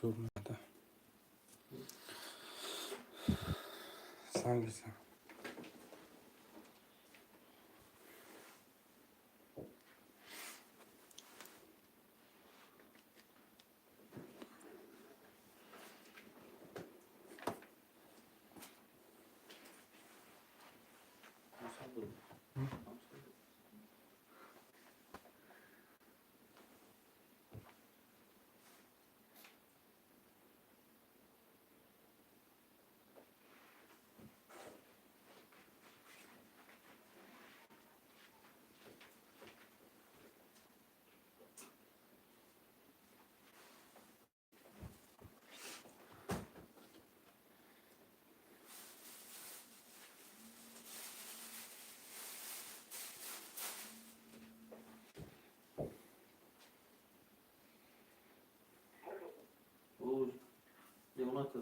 Зур меда. Занг бизан. Леонато.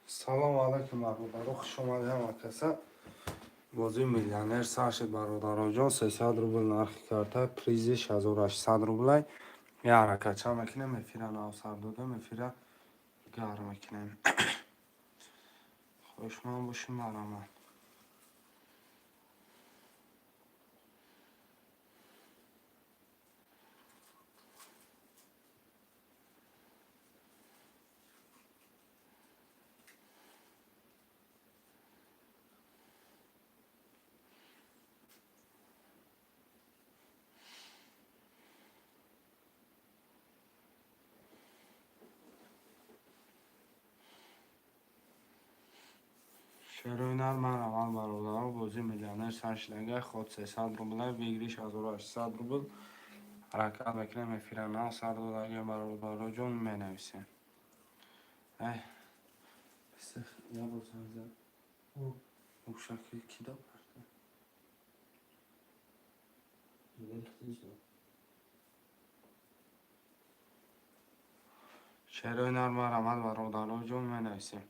Салому алайкум, бародаро, хуш омадед ҳама каса. Бозии миллионер сар шуд, бародароҷон. 300 рубл нархи карта, призи 1800 рублай. Я ҳаракатча мекунем, эфира нав сар додем, эфира гарм мекунем. Хоҳишманд бошем, марҳамат. Шерои нар, марҳамат, бародаро, бозии миллионер сар шудагай, ход 300 рублай, выигрыш 1800 рубл. Ҳаракат мекунем, эфира нав сар додагай, бародароҷон, менависем. Ай, я боз занг зад. Мушаки кида парта? Шерои нар, марҳамат, бародароҷон, менависем.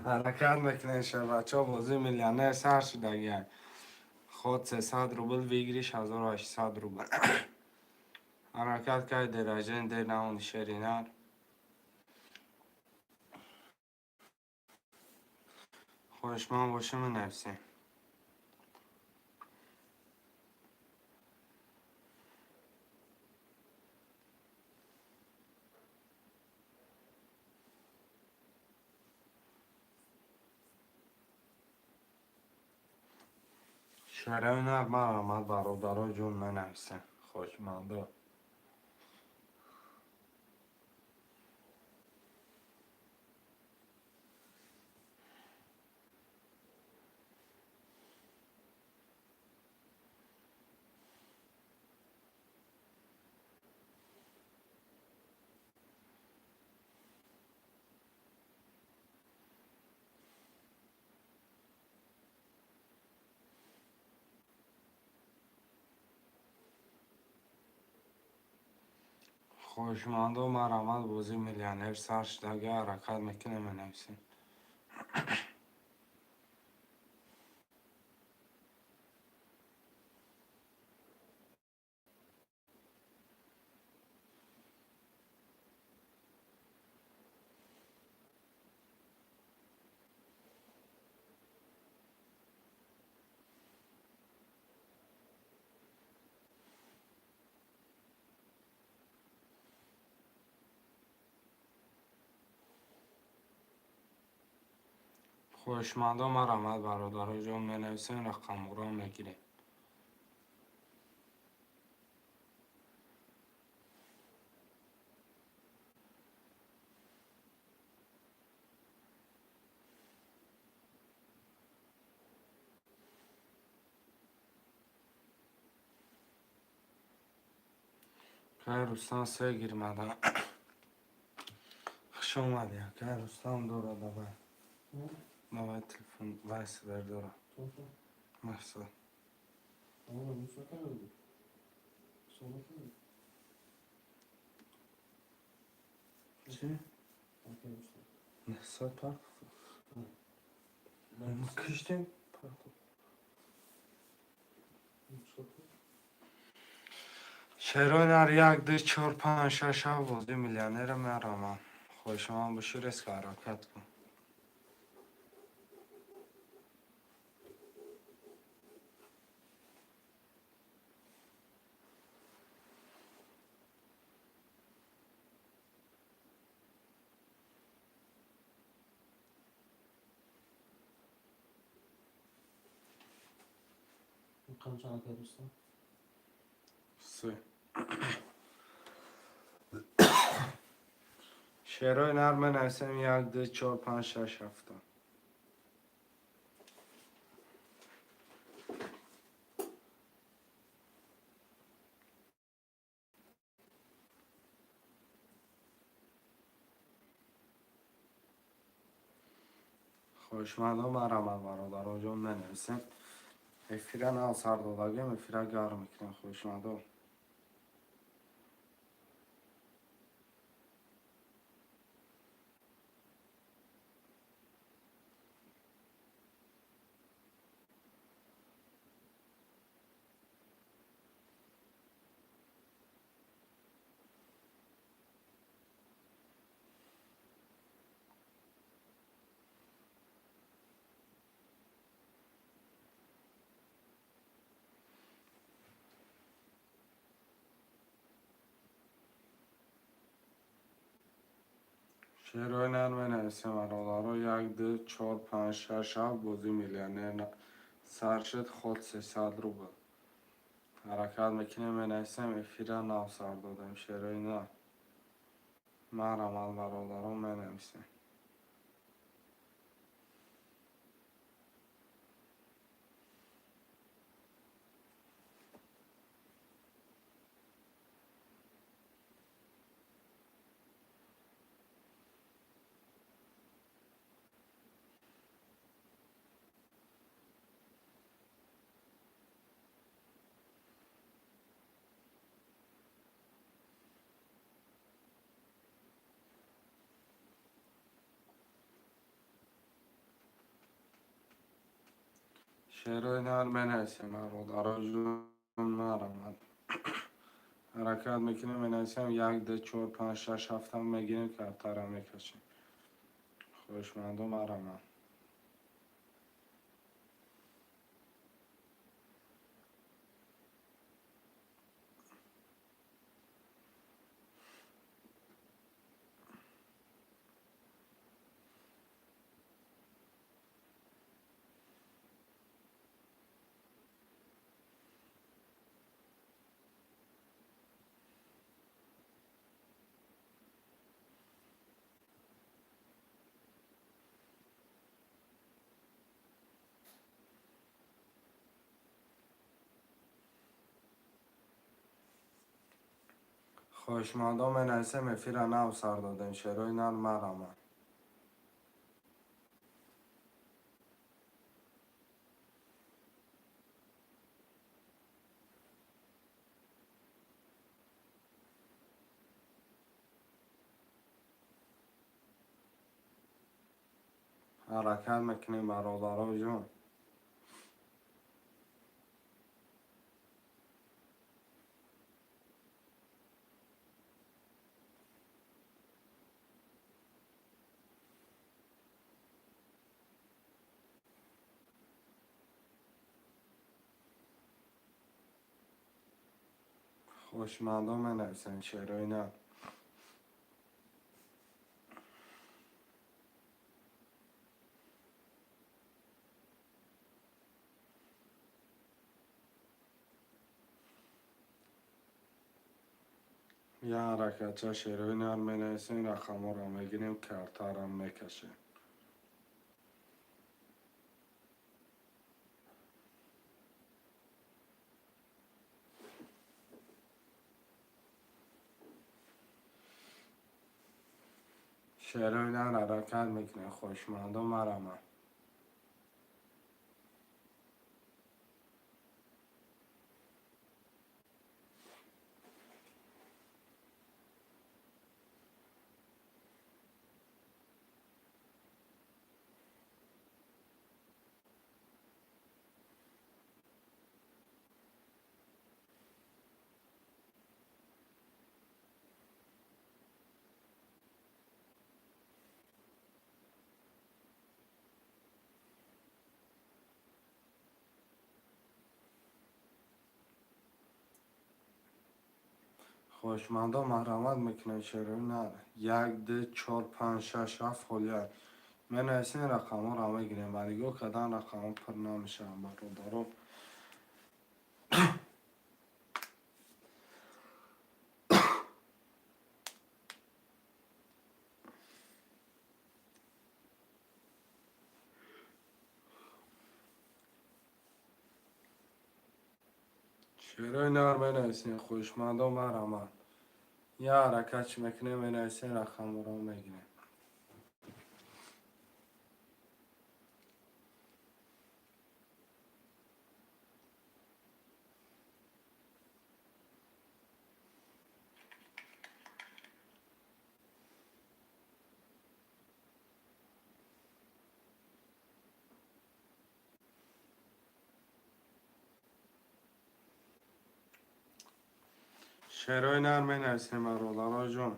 Ҳаракат мекунем, шабачо, бозии миллионер сар шудагиай. Ход 300 рубл, выигрыш 1800 рубл. Ҳаракат кай, деражен дер наони, шери нар. Хоҳишманд бошем, менависем. Шерои нар марҳамат, бародаро ҷон, менависем. Хоҳишмандо. Хоҳишмандо, марҳамат, бозии миллионер сар шудага, ҳаракат мекунем, менависем. Хоҳишмандо, марҳамат, бародаро ҷон, менависем, рақамҳоро мегирем. Акай Рустам, се гирмада. Хуш омадӣ, акай Рустам. Дора, давай. Давай, телефон вайсвер дора. Мақсад. Tamam, Musa kaldı. Sonra kaldı. Чӣ? Окей, Musa. Несад парк. Киштем. Musa. Шерои нар, як, ду, чор, панҷ, шаш, ҳафт, бозии миллионера меравам. Хоҳишманд бошӣ, резко ҳаракат кун. Qancha, aka Rustam? Се. Шерои нар менависем: як, ду, чор, панҷ, шаш, ҳафта. Хоҳишмандо, марҳамат, бародароҷон, менависем. Эфира нав сар додагем, эфира гарм мекунем, хоҳишмандо. Шерои нар менависем, бародаро: як, ду, чор, панҷ, шаш, ҳафт. Бозии миллионер сар шуд, ход 300 рубл. Ҳаракат мекунем, менависем. Эфира нав сар додем. Шерои нар, марҳамат, бародаро, менависем. Шерои нар менависем, бародаро ҷон, марҳамат. Ҳаракат мекунем, менависем: як, ду, чор, панҷ, шаш, ҳафтам мегирем, картара мекашем. Хоҳишмандо, марҳамат. Хоҳишмандон менависем, эфира нав сар додем. Шерои нар марама. Ҳаракат мекунем, бародаро ҷон. Хоҳишмандон менависем, шерои нар. Я ҳаракатча шерои нар менависем, рақамҳоро мегирем, картаро мекашем. Шерои нар ҳаракат мекунем, хоҳишмандон марама. Хоҳишмандон марҳамат мекунем, шерои нар. 1, 2, 4, 5, 6, 7 холия. Менависем, рақамҳоро мегирем. Ба нигоҳ кардан рақамҳо пур намешаванд, бародаро. Шерои нар менависем, хоҳишмандон марҳамат. Я ҳаракат чӣ мекунем, менависем, рақамҳоро мегирем. Шерои нар менависем, бародаро ҷон.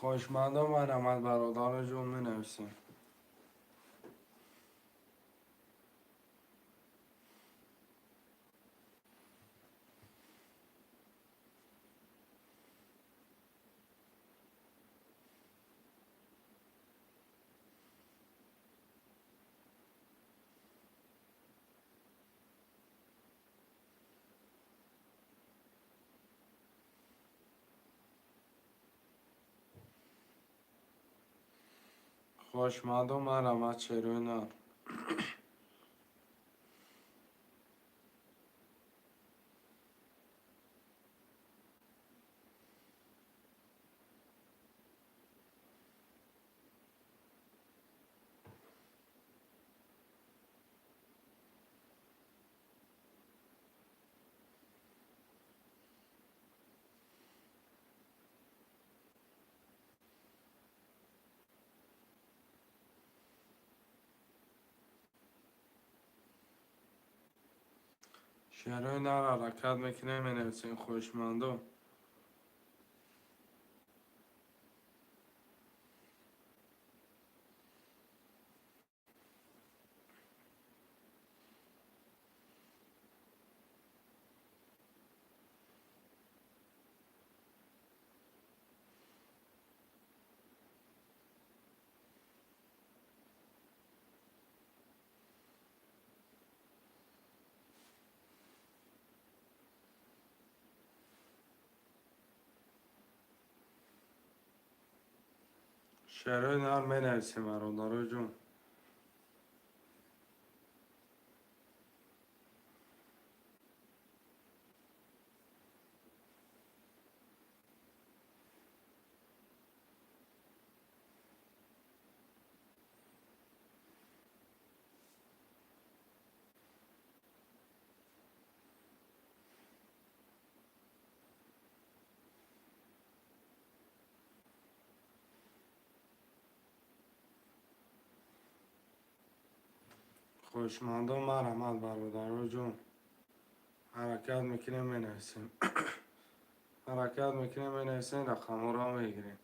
Хоҳишмандон марҳамат, бародаро ҷон, менависем. Хоҳишмандон марҳамат, шерои нар. Шерои нар ҳаракат мекунем, менависем, хоҳишмандон. Шерои нар менависем, бародарои ҷон. Хоҳишмандон, марҳамат, бародарои ҷон. Ҳаракат мекунем, менависем. Ҳаракат мекунем, менависем, рақамҳоро мегирем.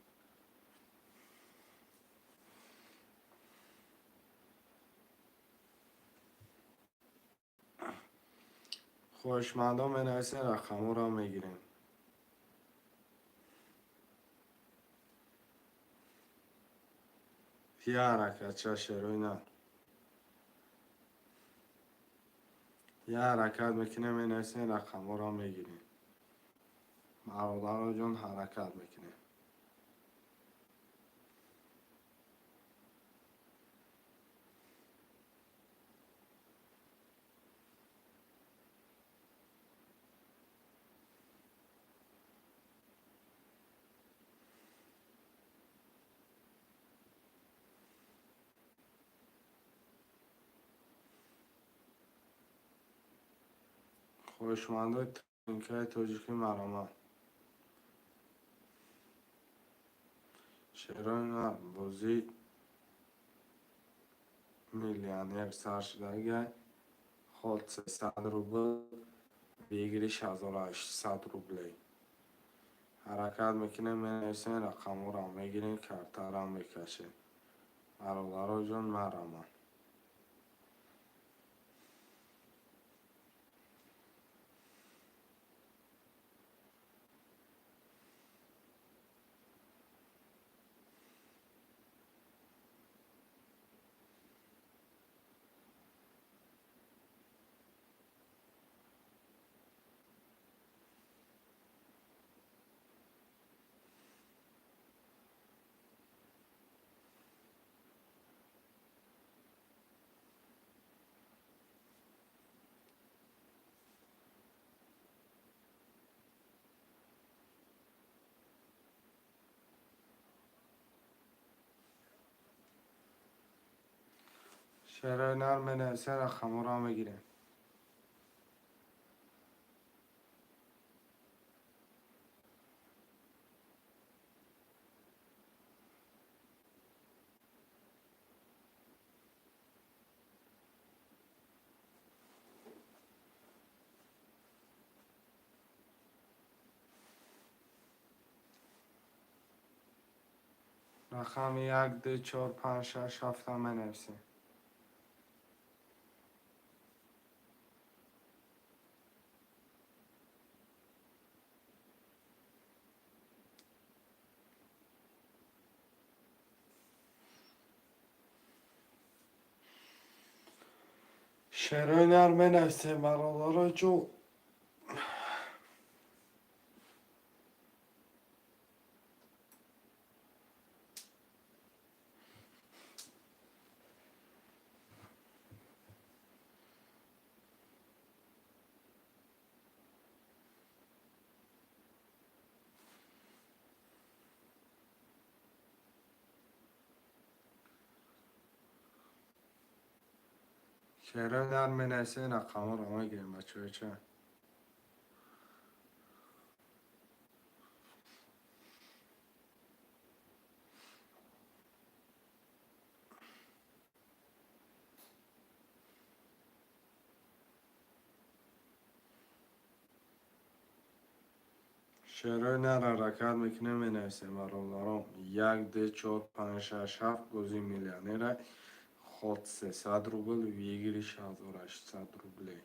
Хоҳишмандон, менависем, рақамҳоро мегирем. Я ҳаракатча, шерои нар. Я ҳаракат мекунем, менависем, рақамҳоро мегирем. Бародаро ҷон, ҳаракат мекунем. Хоҳишмандои тинкаи тоҷикӣ, марҳамат. Шерои нар, бозии миллионер сар шудагай. Ход 300 рубл, выигрыш 1800 рублей. Ҳаракат мекунем, менависем, рақамҳоро мегирем, картаро мекашем. Бародаро ҷон, марҳамат. Шерои нар менависем, рақамҳоро мегирем. Рақами як, ду, чор, панҷ, шаш, ҳафта менависем. Шерои нар менависем, бародарои ҷон. Шерои нар менависем, рақамҳоро мегирем, бачаҳои. Шерои нар ҳаракат мекунем, менависем, бародарон. Як, ду, чор, панҷ, шаш, ҳафт, бозии миллионера. Ход 300 рубл, выигрыш 1800 рублей.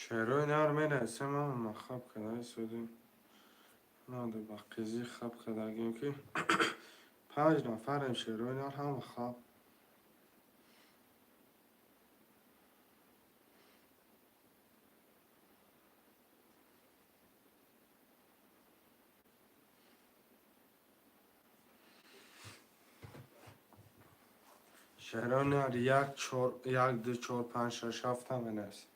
Шерои нар менависем, ама хаб кадаи судим. Надо ба қизи хаб кадагим ки 5 нафарем шерои нар ҳама хаб. Шерои нар 1 4 1 2 4 5 6 7 менависем.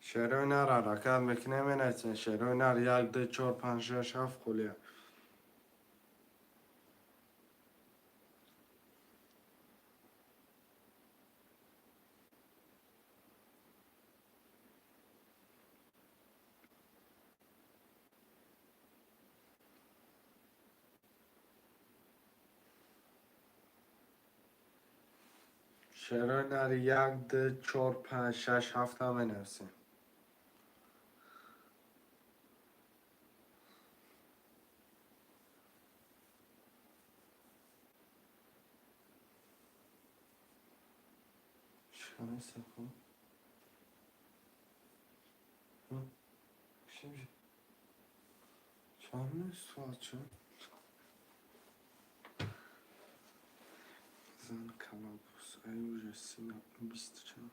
Шерои нар ҳаракат мекунем, менависем. Шерои нар 1 2 4 5 6 7 хулия. Шерои нар 1 2 4 5 6 7 менависем. Зан калабус, ай уже сина бист чанд.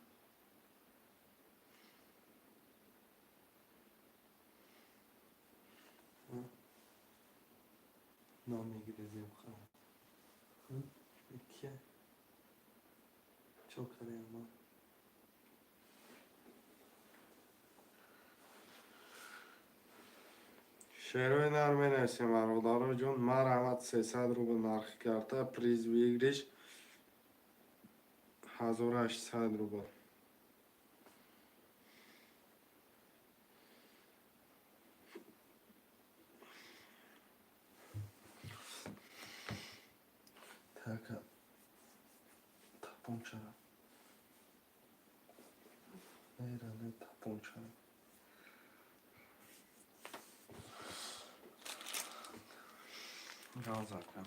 Намегирезем ха. Кия? Чо карем? Шерои нар менависем, бародаро ҷон, марҳамат 300 рубл нархи карта, приз выигрыш 1800 рубл. Так, тапончара. Нейра, не тапончара. Газака.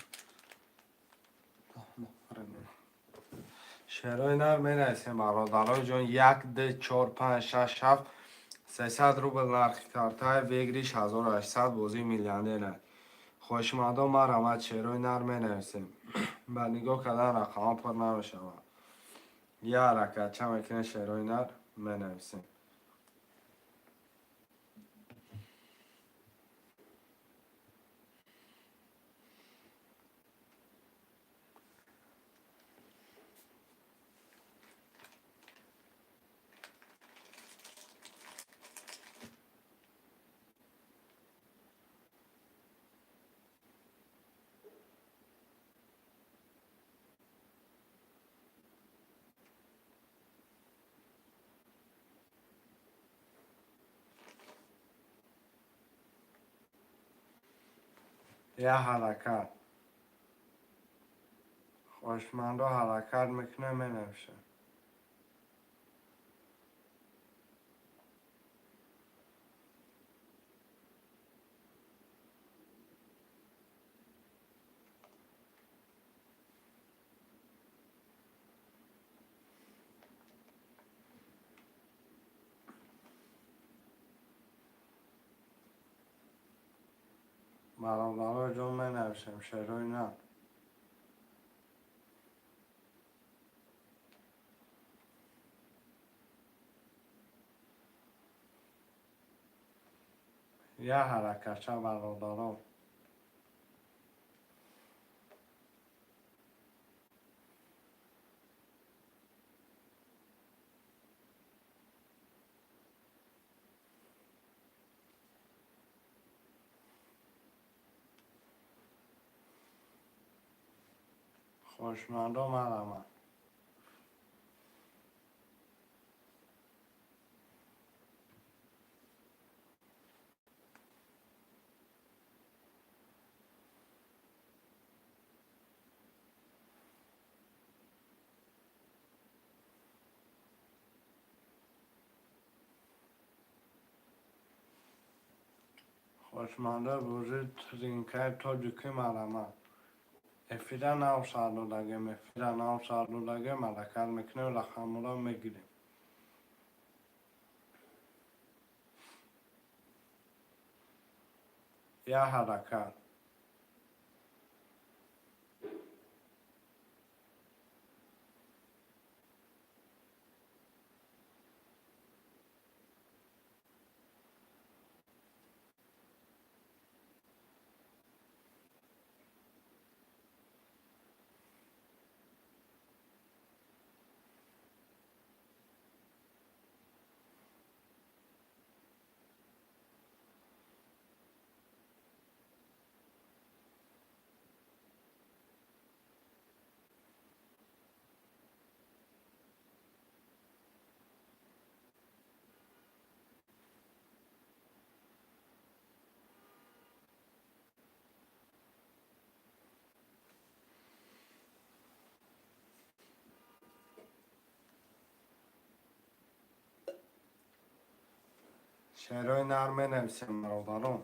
Шерои нар менависем, бародаро ҷон, 1 2 4 5 6 7 300 рубл нархи картаи, выигрыш 1800, бозии миллионера. Хоҳишмандон, марҳамат, шерои нар менависем. Ба нигоҳ кардан рақамҳо пур намешавад. Як ҳаракатча мекунем, шерои нар менависем. Як ҳаракат. Хоҳишмандо ҳаракат мекунем, менависем. Бародаро ҷон, менависем шерои нар. Як ҳаракатча, бародаро. Хоҳишмандо, марҳамат. Хоҳишмандои бозии тринкаи тоҷикӣ, марҳамат. Эфира нав сар додагем, эфира нав сар додагем, ҳаракат мекунем, рақамҳоро мегирем. Я ҳаракат. Шеърои нар менависем, бародарон.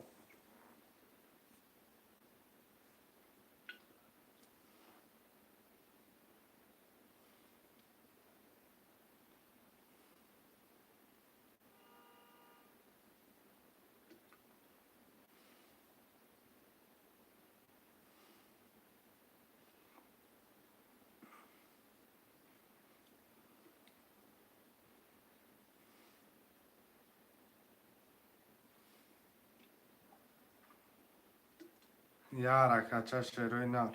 Я ҳаракатча, шеърои нар.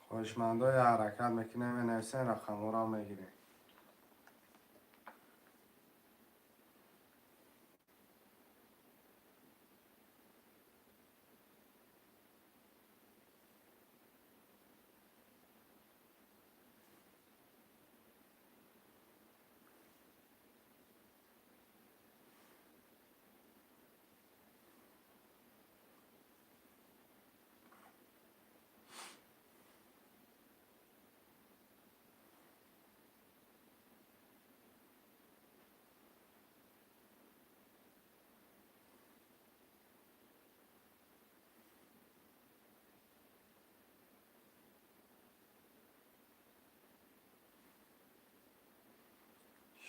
Хоҳишмандо, я ҳаракат мекунем, менависем, рақамҳоро мегирем.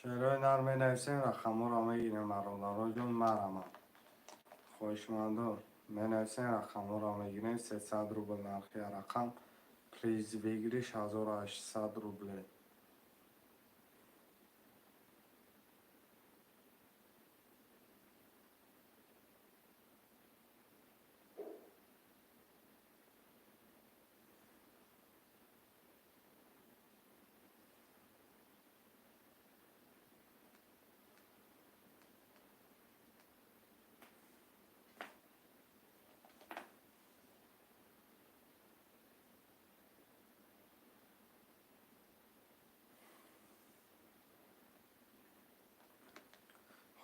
Шеърои нар менависем, рақамҳоро мегирем, бародаро ҷон, марҳамат. Хоҳишмандо, менависем, рақамҳоро мегирем. 300 рубл нархи рақам, приз выигрыш 1800 рублей.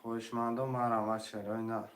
Хоҳишмандо, марҳамат, шеърои нар.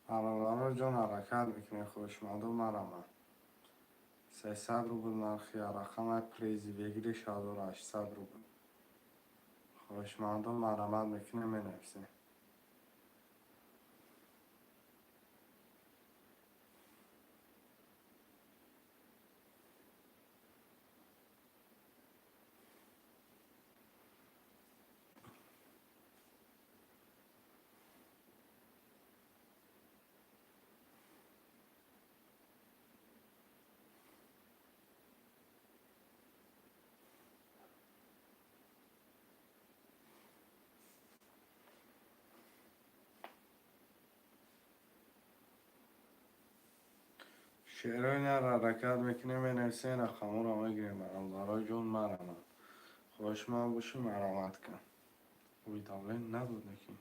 Бародаро ҷон, ҳаракат мекунем, хоҳишмандо, марҳамат. 300 рубл нархи рақама, приз выигрыш 1800 рубл. Хоҳишмандо, марҳамат мекунем, менависем. Шеърои нар ҳаракат мекунем, менависем, рақамҳоро мегирем. Бародарои ҷон, марамад, хоҳишманд бошӣ, марамат кун. Уведомление надод неки.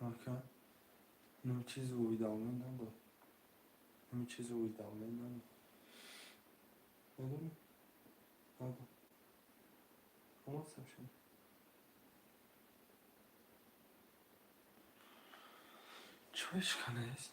Ака, инам чизи уведомление надод, инам чизи уведомление надод, медонӣ, надод. Омад сообщение. Чӣ ишкалест?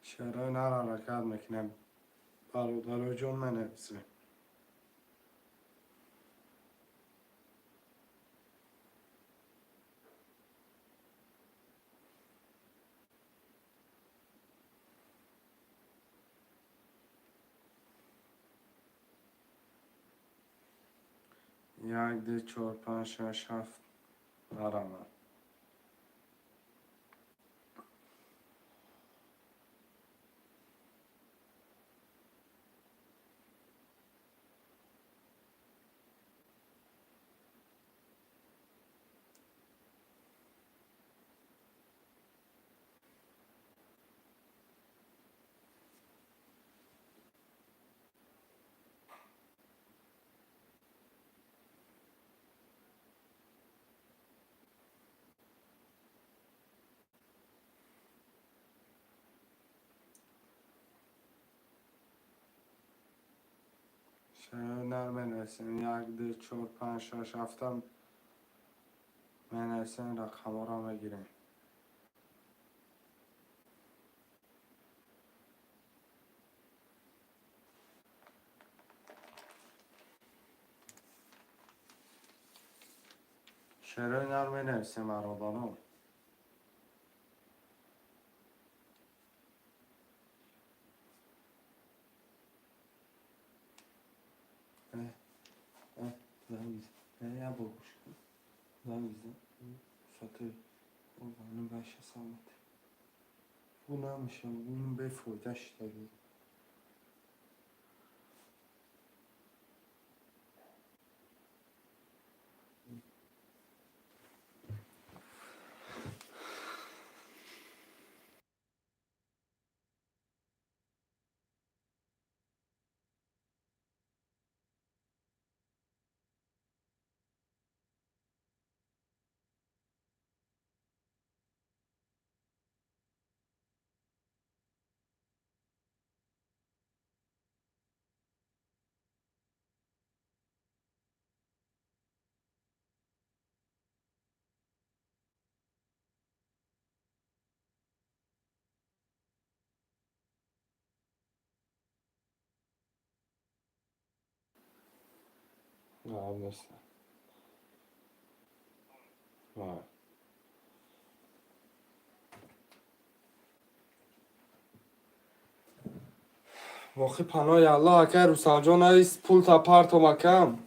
Шеърои нар ҳаракат мекунем, бародарои ҷон, менависем. Як, ду, чор, панҷ, шаш, ҳафт, нарамад. Шеърои нар менависем. Як, ду, чор, панҷ, шаш, ҳафтам менависем, рақамҳоро мегирем. Шеърои нар менависем, бародарон. Я бор гӯш кун, занг бизан соати баша саломатӣ. Бу намешам, бефоида шидаги. Гап нест. Вай. Боқӣ паноҳи Аллоҳ, акай Рустамҷон, навис, пулта партом, акам.